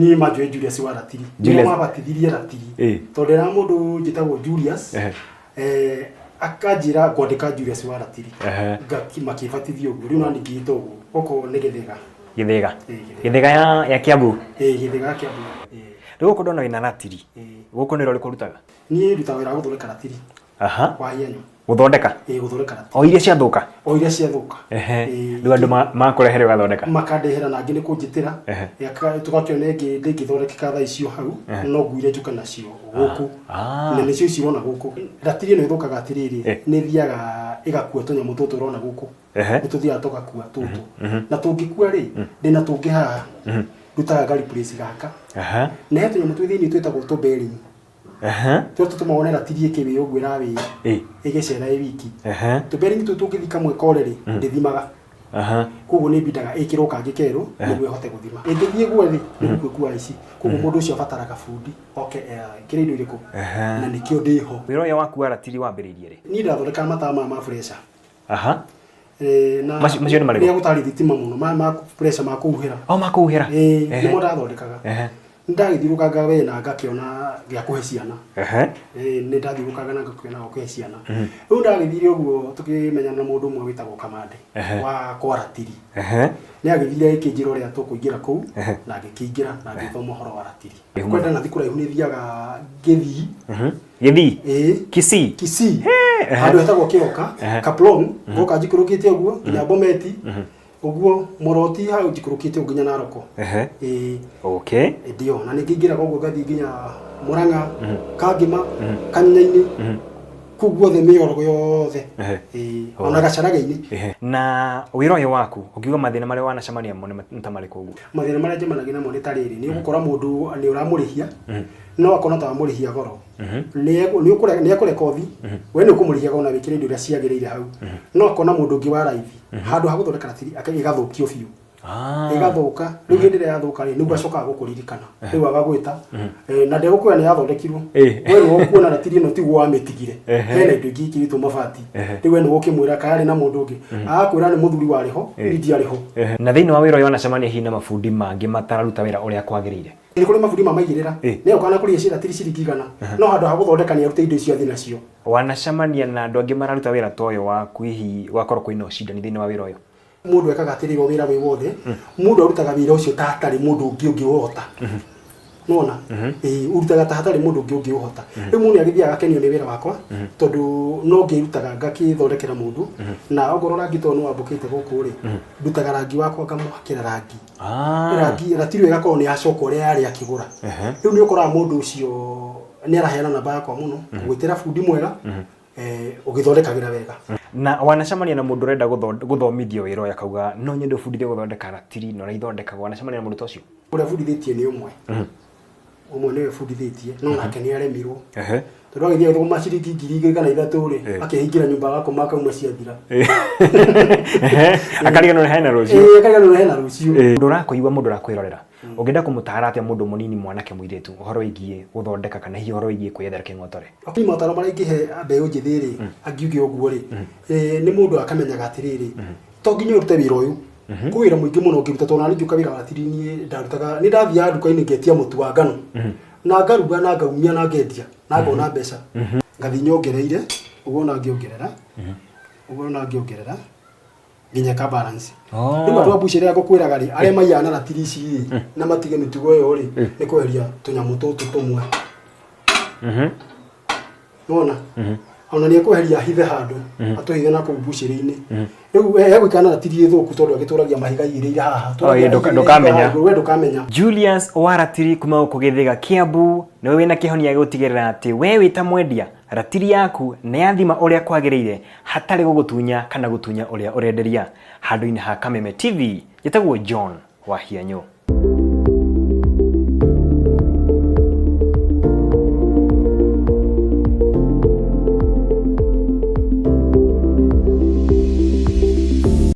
Niĩ manjũĩ Julius wa ratiri. Julius. Nĩo mabatithirie ratiri. Tondũ ndĩra mũndũ njĩtagwo Julius. Akanjĩra ngwandĩka Julius wa ratiri. Makĩbatithia ũguo. Rĩu nani ngĩĩta ũguo. Gũkũ nĩ Gĩthĩga. Gĩthĩga. Ĩĩ, Gĩthĩga. Gĩthĩga ya Kiambu. Ĩĩ, Gĩthĩga Kiambu. Ĩĩ. Rĩu gũkũ ndona wĩna ratiri. Gũkũ nĩ wĩra ũrĩkũ ũrutaga? Niĩ ndutaga wĩra wa gũthondeka ratiri. Wa hianyũ. Gũthondeka? Ĩĩ, gũthondeka ratiri. O iria ciathũka? O iria ciathũka. Ĩĩ. Rĩu andũ makũrehere ũgathondeka? Makandehera na angĩ nĩ kũnjĩtĩra. Tũgakĩona ĩngĩ ndĩngĩthondekeka thaa icio hau, no nguire njuka nacio gũkũ. Na nĩcio ici ũrona gũkũ. Ratiri ĩno ĩthũkaga atĩrĩrĩ, nĩ ĩthiaga ĩgakua tũnyamũ tũtũ ũrona gũkũ. Nĩ tũthiaga tũgakua tũtũ. Na tũngĩkua rĩ, ndĩna tũngĩ haha. Ndutaga nga replace gaka. Na he tũnyamũ twĩ thĩinĩ twĩtagwo tũ bearing. Tũrĩa tũtũmaga wone ratiri ĩkĩwĩya ũguo ĩrawĩya. Ĩgĩcera ĩ wiki. Tũ bearing tũu tũngĩthiĩ kamwe kore rĩ, ndĩthimaga. Koguo nĩ ĩbindaga ĩkĩrwo kangĩ kerũ nĩguo ĩhote gũthima. Ĩngĩthiĩ ĩgwe rĩ, nĩ gũkua ĩkuaga ici. Koguo mũndũ ũcio abataraga bundi oke ekĩre indo irĩkũ. Na nĩkĩo ndĩho. Wĩra ũyũ waku wa ratiri wambĩrĩirie rĩ? Niĩ ndathondekaga matawa maya ma pressure. Na Macio nĩ marĩkũ? Rĩrĩa gũtarĩ thitima mũno, maya ma pressure ma kũhuhĩra. O ma kũhuhĩra? Ĩĩ, nĩmo ndathondekaga. Nĩ ndagĩthiũrũkanga we na ngakĩona gĩa kũhe ciana. Ĩĩ, nĩ ndathiũrũkanga na ngakĩona gĩa kũhe ciana. Rĩu ndagĩthire ũguo tũkĩmenyana na mũndũ ũmwe wĩtagwo Kamande wa kwa ratiri. Nĩ agĩthire agĩkĩnjĩra ũrĩa tũkũingĩra kũu na ngĩkĩingĩra na ngĩthoma ũhoro wa ratiri. Kwenda na thiĩ kũraihu nĩ thiaga Gĩthii. Gĩthii? Ĩĩ. Kisii? Kisii. Handũ hetagwo Kĩroka, Kaplong, ngoka njikũrũkĩte ũguo nginya Bometi. Ũguo Moroti hau njikũrũkĩte ũguo nginya Naroko. Ĩĩ. Ndio, na ningĩ ingĩraga ũguo ngathiĩ nginya Murang'a, Kangĩma, Kanyanya-inĩ, kũu guothe mĩorogo yothe. Ĩĩ, ona Gacharage-inĩ. Na wĩra ũyũ waku, ũngiuga mathĩna marĩa wanacemania namo nĩ ta marĩkũ ũguo? Mathĩna marĩa njemanagia namo nĩ ta rĩrĩ, nĩ ũgũkora mũndũ nĩ ũramũrĩhia, no akona ta wamũrĩhia goro. Nĩ ekũrekothi, we nĩ ũkũmũrĩhia goro na wĩkĩre indo iria ciagĩrĩire hau. No akona mũndũ ũngĩ wa raithi, handũ ha gũthondeka ratiri, ĩgathũkio biũ. Ĩgathũka. Rĩu hĩndĩ ĩrĩa yathũka rĩ, nĩguo acokaga gũkũririkana. Rĩu agagwĩta. Na ndegũkwĩra nĩ yathondekirwo. We nĩwe ũkuona ratiri ĩno tiguo wamĩtigire. Hena indo ingĩ ikĩrĩtwo mabati. Rĩu we nĩwe ũkĩmwĩra kana yarĩ na mũndũ ũngĩ. Agakwĩra nĩ mũthuri warĩ ho, niĩ ndiarĩ ho. Na thĩinĩ wa wĩra ũyũ wanacemania hihi na mabundi mangĩ matararuta wĩra ũrĩa kwagĩrĩire? Nĩ kũrĩ mabundi mamaigĩrĩra. Nĩ egũka na kũrĩhia ratiri ciringi 100. No handũ ha gũthondeka nĩ arute indo icio athiĩ nacio. Wanacemania na andũ angĩ mararuta wĩra ta ũyũ waku hihi gũgakorwo kwĩna ũcindani thĩinĩ wa wĩra ũyũ? Mũndũ ekaga atĩrĩrĩ o wĩra wĩ wothe, mũndũ arutaga wĩra ũcio ta hatarĩ mũndũ ũngĩ ũngĩũhota. Nĩwona? Ĩĩ, ũrutaga ta hatarĩ mũndũ ũngĩ ũngĩũhota. Rĩu mũndũ nĩagĩthiaga agakenio nĩ wĩra wakwa, tondũ no ngĩrutaga ngakĩthondekera mũndũ, na ongorwo rangi tondũ nĩwambũkĩte gũkũ rĩ, ndutaga rangi wakwa ngamũhakĩra rangi. Rangi, ratiri ĩyo ĩgakorwo nĩ yacoka ũrĩa yarĩ akĩgũra. Rĩu nĩ ũkoraga mũndũ ũcio nĩ araheana namba yakwa mũno, kũgwĩtĩra bundi mwega, ũgĩthondekagĩra wega. Na wanacemania na mũndũ ũrenda gũthomithio wĩra ũyũ akauga no nyende ũbundithio gũthondeka ratiri na ũrĩa ithondekagwo, wanacemania na mũndũ ta ũcio? Ũrĩa bundithĩtie nĩ ũmwe. Ũmwe nĩwe bundithĩtie, no nake nĩ aremirwo. Tondũ agĩthiĩ agĩthũkũma ciringi 2000 kana 3 rĩ, akehingĩra nyũmba agakoma akauma ciathira. Akariganĩrwo nĩ hena rũciũ. Ĩĩ, akariganĩrwo nĩ hena rũciũ. Mũndũ ũrakũigua, mũndũ ũrakwĩrorera, ũngĩenda kũmũtaara atĩa mũndũ mũnini mwanake mũirĩtu ũhoro wĩgiĩ gũthondeka kana hihi ũhoro wĩgiĩ kwĩyethera kĩng'otore? Niĩ motaro marĩa ingĩhe mbeũ njĩthĩ rĩ, angiuge ũguo rĩ, nĩ mũndũ akamenyaga atĩrĩrĩ, to nginya ũrute wĩra ũyũ. Kwĩ wĩra mũingĩ mũno ũngĩruta, tondũ nani ngĩũka wĩra wa ratiri niĩ ndarutaga, nĩ ndathiaga nduka-inĩ ngetia mũtu wa ngano, na ngaruga na ngaumia na ngendia na ngona mbeca. Ngathiĩ nyongereire, ũguo ona ngĩongerera, ũguo ona ngĩongerera, nginya ĩka balance. Rĩu andũ a mbuca ĩrĩa ngũkwĩraga rĩ, arĩa maiyaga na ratiri ici rĩ, na matige mĩtugo ĩyo rĩ, nĩ kweheria tũnyamũ tũtũ tũmwe. Nĩwona? Ona nĩ ekweheria hithe handũ, atũhithe na kũu mbucĩrĩ-inĩ. Rĩu egũikara na ratiri ĩthũku tondũ agĩtũragia mahiga aigĩrĩire haha. Oi, ndũkamenya. We ndũkamenya. Julius wa ratiri kuma gũkũ Gĩthĩga Kiambu nĩwe wĩna kĩhonia gĩa gũtigĩrĩra atĩ we wĩ ta mwendia ratiri yaku nĩ yathima ũrĩa kwagĩrĩire hatarĩ gũgũtunya kana gũtunya ũrĩa ũrenderia. Handũ-inĩ ha Kameme TV, njĩtagwo John Wahianyũ.